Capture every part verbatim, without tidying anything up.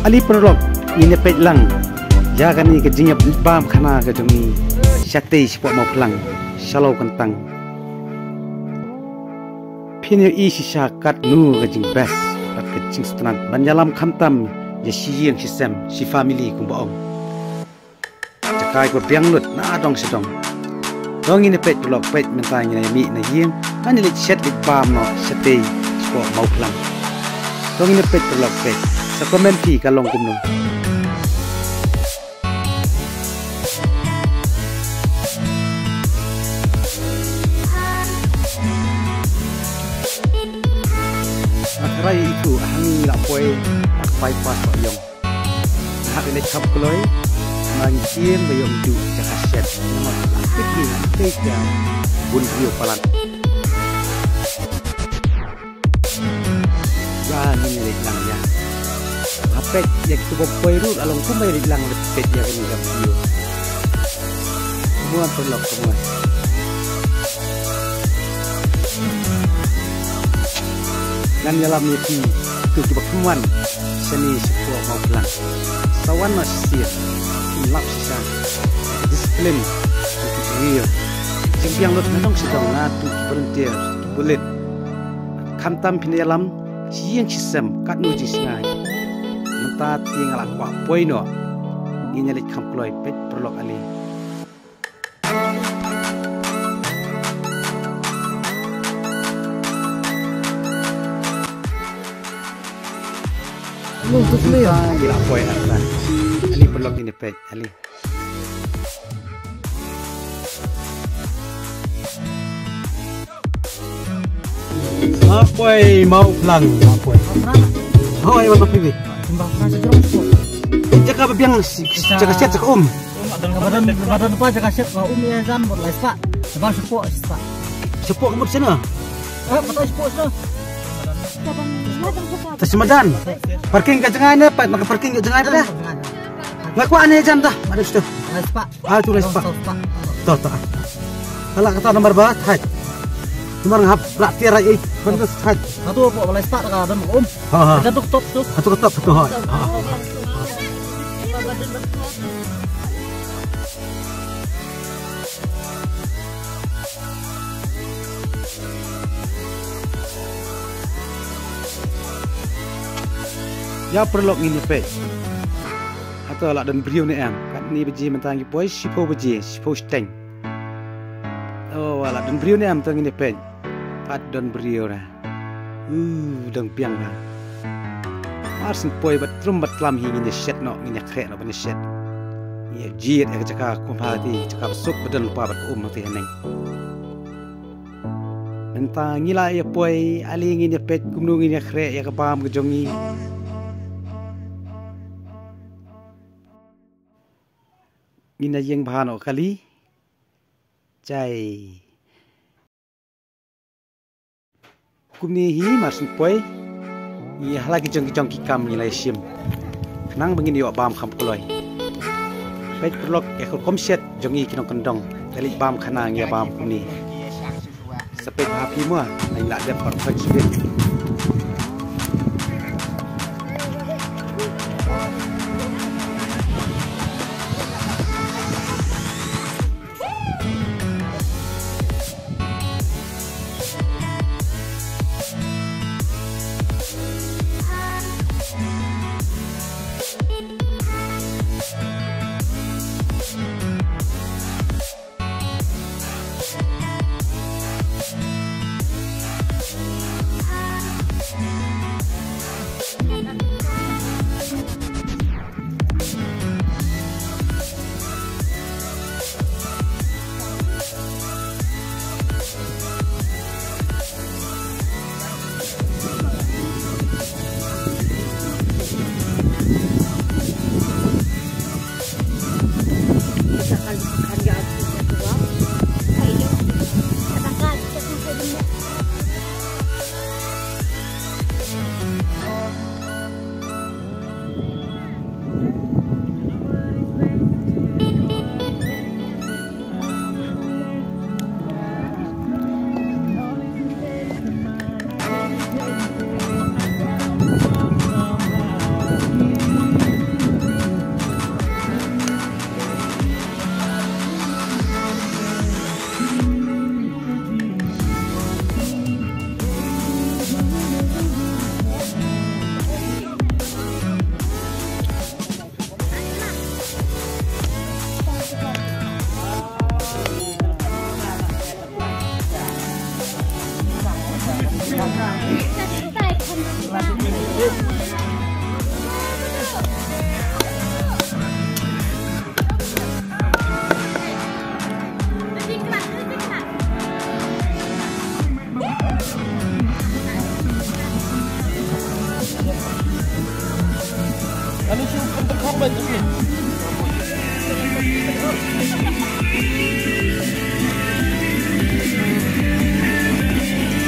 Ali paralok, ngin ïa peit lang ïa kane ka jingïabam khana ka jong ngi shatei shapoh Mawphlang, shalor kyntang. Phin ïohi shisha katno ka jingbeh bad ka jingsngewtynnat ban ïalam khamtam ïa shi ïing shi sem, shi family kumba ong. Jaka ba biang lut na dong sha dong. To ngin ïa peit paralok, peit mynta ngin ïa mih na ïing, ngan ïa leit shet leit bam noh shatei shapoh Mawphlang. To ngin ïa peit paralok, peit. Sa comment phi ka long kumno. Nga tharai itu hangne la poi, la poi pas ïong. Hap ïa leit kham kloi, nang ïeng ba ïoh ju jaka shet. Namar la peit ïa, peit ïa bun briew palat. Ïa ngin ïa leit lang ïa. Hap peit ïa kitu ba poi ruh la long kumba ïa leit lang, peit ïa kane ka view. Kumno paralok, kumno. Ngan ïalam ïa phi, to kiba kham wan shane shapoh Mawphlang. Sa wan noh shisien, kin lap shisha. Discipline, to ki briew. Jingbiang lut na dong sha dong, na to ki volunteer, ki pulit. Khamtam phin ïalam shi ïing shi sem katno jingsngew. Mynta te nga la kwah poi noh. Ngin ïa leit kham kloi, peit paralok, ale. Mynta ngi la poi artat. Ale paralok, ngin ïa peit, ale. Hapoi Mawphlang, hapoi. Hoi, wan phi. Jaka ba biang, jaka shet, jaka um. Ba don, ba don pa jaka shet, ka um ïa jan bad lai spah. Ba shapoh, spah. Shapoh ka mut shano? Eh, ba shapoh shano? Ta sha madan. Parking ka jngai ne, pat na ka parking ka jngai ne. Nga kwah ne jan dah, ada situ. Lai spah. Ah, tu lai spah. Lai spah. To, to. Kala kata nomor ba, thait. Nomor nga hap rak tiar ai, kan tu thait. Satu apa, lai spah ka don um. Ha, ha. Satu ketop tu. Satu ketop, satu, ha. Ha, ha. Ïa paralok, ngin ïa peit. Hato la don briew ne em? Katne baje mynta ngi poi, shiphew baje, shiphew shiteng. Oh, la don briew ne em, to ngin ïa peit. Pat don briew re. Uh, dang biang re. Mar syn poi bad trum bad tlam hi, ngin ïa shet noh, ngin ïa khreh noh ban ïa shet. Ngin ïa jied ïa ka jaka kumba te, jaka ba suk ba don lypa bad ka um te haneng. Mynta ngi la ïa poi, ale ngin ïa peit kumno ngin ïa khreh ïa ka bam ka jong ngi. Ngin ïa ïeng bha noh kali. Jai. Kumne hi mar syn poi. Ngi ha la ki jong ki jong ki kam ngi la ïa shim. Khnang ba ngin ïoh bam kham kloi. Peit paralok, ïa ka rukom shet jong ngi ki nongkyndong. Te leit bam khana ngi ïa bam kumne. Sa peit ha phi mo, ngi la dep por khoi shibit.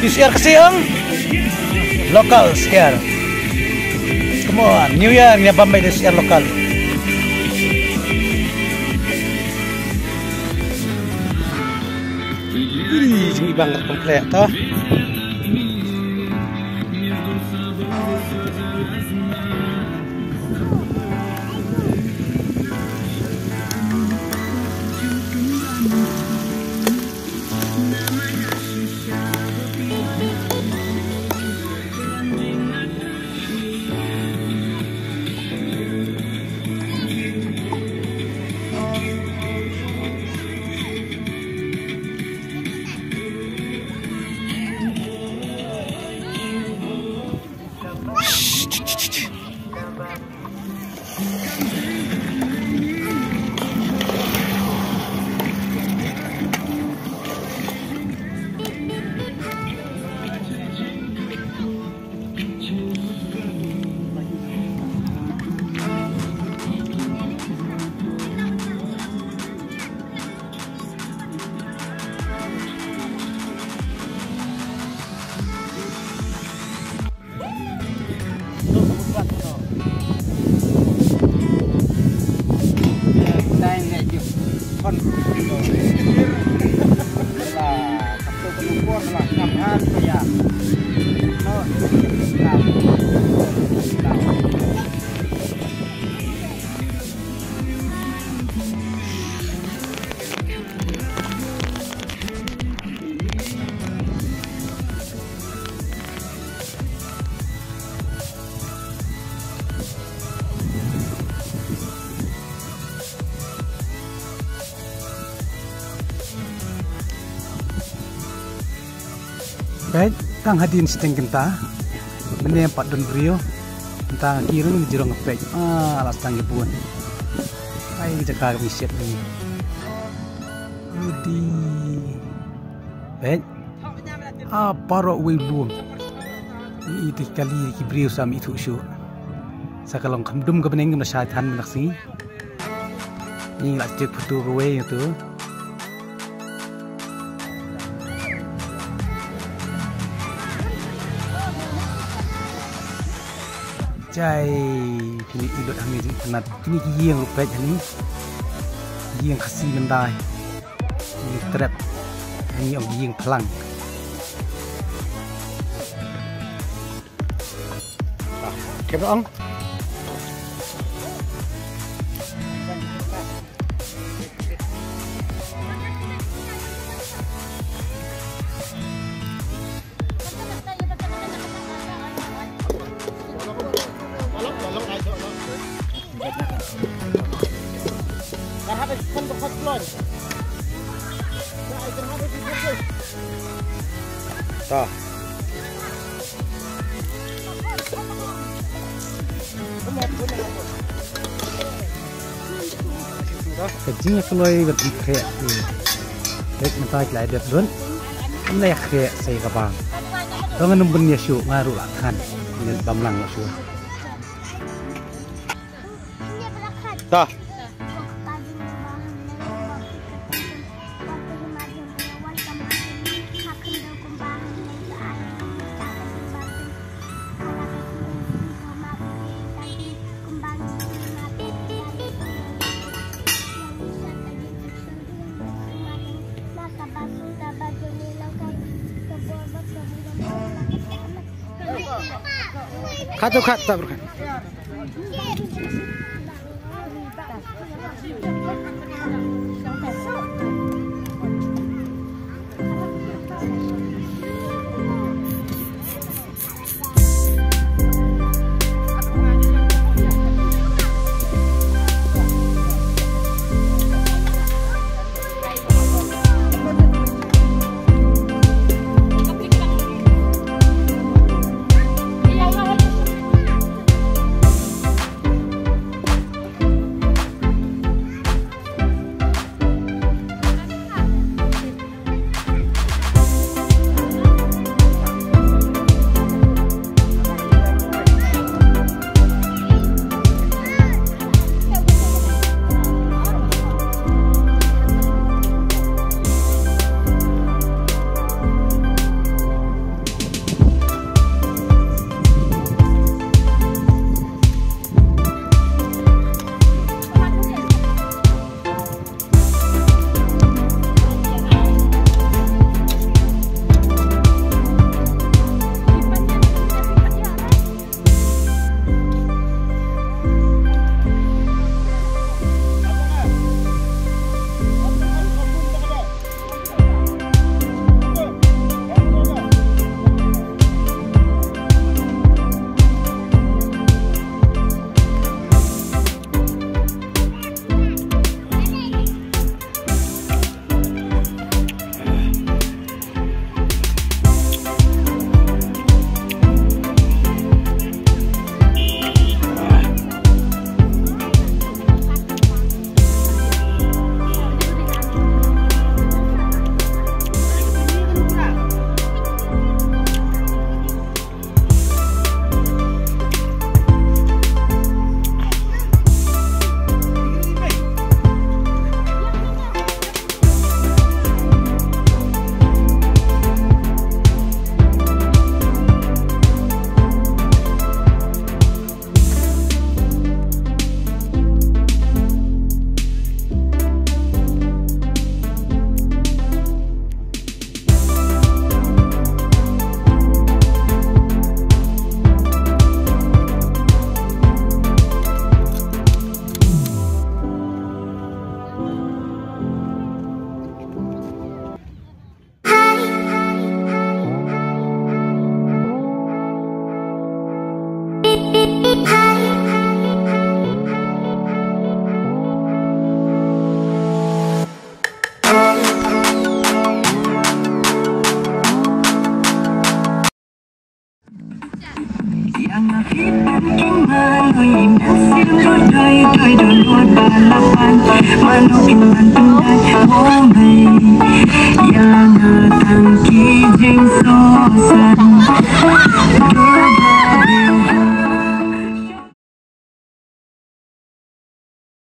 Phi syiar Khasi ong? Local syiar. Come on, New Year ngi bam beit da syiar local. Ih, jingibang ka pom khleh to. Peit, tang hadien shiteng kynta. Mynne pat don briew. Mynta ki rung jrong peit. Ah, la sdang ki bun. Ai, jaka ka bishit ni. Udi. Peit. Ah, paralok wei blum. Iti kali ki briew sa mih thuh shuh. Sa ka long kham dum ka bneng, kam da shai than mynta ka sngi. Ngi la check photo kawei tu. Jai, kine ki lut hangne jingitynnat. Kine ki ïing ruh peit hangne. Ïing Khasi Myndai. Ïing trep. Hangne ong ïing phlang. Kep ong. Ta. Ka jingïakloi bad jingkhreh. Leit mynta ki la dep lut. Ym la ïakhreh sa ïa ka bang. To ngan ym bun ïa shuh, nga ruh la than. Ngan bam lang la shuh. Ta. Cut to cut, tak berkat.